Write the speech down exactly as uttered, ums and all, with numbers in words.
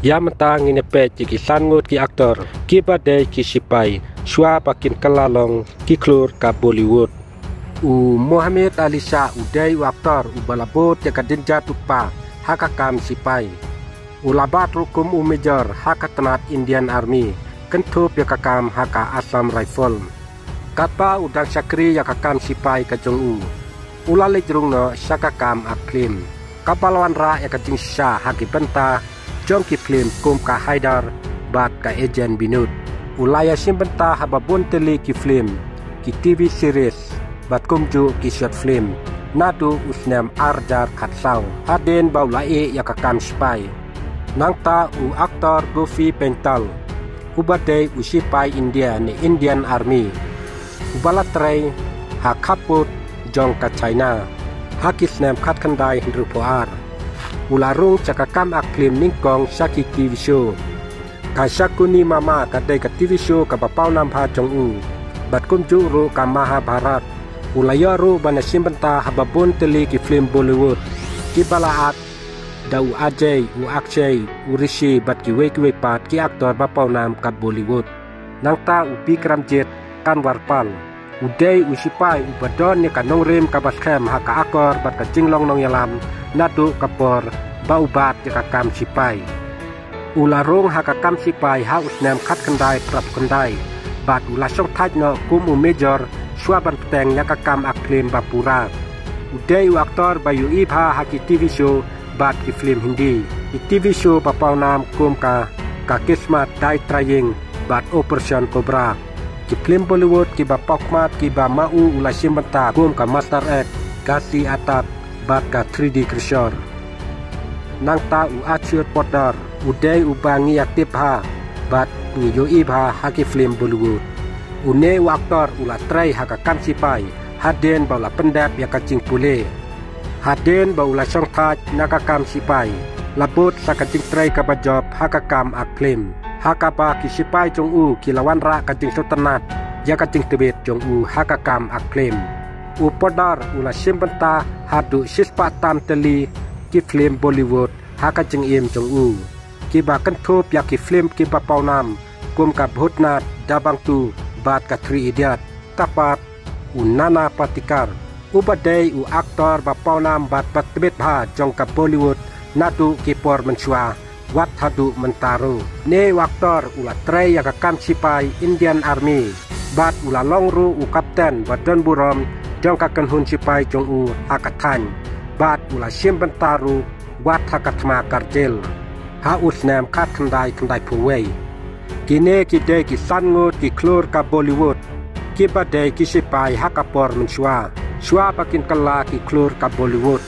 Ïa mynta ngin ïa peit ïa ki san ngut ki actor kiba dei ki sipai shuwa ba kin kylla long ki khlur ka Bollywood. U Mohammad Ali Shah u dei u actor uba la bud ïa ka dynjat u kpa ha ka kam sipai. U la bat ruh kum u major ha ka tnat Indian Army, kynthup ïa ka kam ha ka Assam Rifle. Katba u dang shakri ïa ka kam sipai ka jong u, u la leit rung noh sha ka kam act film, kaba la wanrah ïa ka jingshisha ha ki bynta jong ki film kum ka Haider bad ka Agent Binod. U la ïashim bynta ha ba bun tylli ki film, ki T V series bad kumjuh ki short film naduh u snem ar hajar khatsaw, hadien ba u la ïeh ïa ka kam sipai. Nangta u actor Gopi Panthal, uba dei u sipai India ne Indian Army, uba la trei ha khappud jong ka China ha ki snem khatkhyndai hynriewphew ar, u la rung sha ka kam act film nyngkong sha ki T V show. Ka Shakuni Mama ka dei ka T V show kaba pawnam bha jong u, bad kumjuh ruh ka Mahabharat. U la ïoh ruh ban ïashim bynta ha ba bun tylli ki film Bollywood kiba la act da u Ajay, u Akshay, u Rishi bad kiwei kiwei pat ki actor ba pawnam ka Bollywood. Nangta u Bikramjit Kanwarpal, u dei u sipai uba don ïa ka nongrim kaba skhem ha ka akor bad ka jinglong nongïalam naduh ka por ba u bat ïa ka kam sipai. U la rung ha ka kam sipai ha u snem khatkhyndai phra khyndai bad u la shongthait noh kum u major shuwa ban bteng ïa ka kam act film ba pura. U dei u actor ba ïohi bha ha ki T V show bad ki film Hindi. Ki T V show ba pawnam kum ka Ka Kismat, Die Trying bad Operation Cobra. Ki film Bollywood kiba paw khmat kiba ma u u la shim bynta kum ka Master X, Ghasi Attack bad ka Three D Crusader. Nangta u Akshay Poddar u dei uba ngi ïa tip bha bad ngi ïohi bha ha ki film Bollywood. Une u actor u la trei ha ka kam sipai hadien ba u la pyndep ïa ka jingpule. Hadien ba u la shongthait na ka kam sipai, la bud sa ka jingtrei kaba jop ha ka kam act film, ha kaba ki sipai jong u ki la wanrah ka jingsngewtynnat ïa ka jingtbit jong u ha ka kam act film. U Poddar u la shim bynta haduh shispah tam tylli ki film Bollywood ha ka jingim jong u, kiba kynthup ïa ki film kiba pawnam kum ka Bhootnath, Dabangg two bad ka Three Idiot. Tapat u Nana Patekar, uba dei u actor ba pawnam bad ba tbit bha jong ka Bollywood naduh ki por mynshuwa wat haduh mynta ruh. Une u actor u la trei ïa ka kam sipai Indian Army bad u la long ruh u captain ba don burom jong ka kynhun sipai jong u ha ka thaiñ, bad u la shim bynta ruh wat ha ka thma Kargil ha u snem khatkhyndai khyndaiphew wei. Kine ki dei ki san ngut ki khlur ka Bollywood kiba dei ki sipai ha ka por mynshuwa, shuwa ba kin kylla ki khlur ka Bollywood.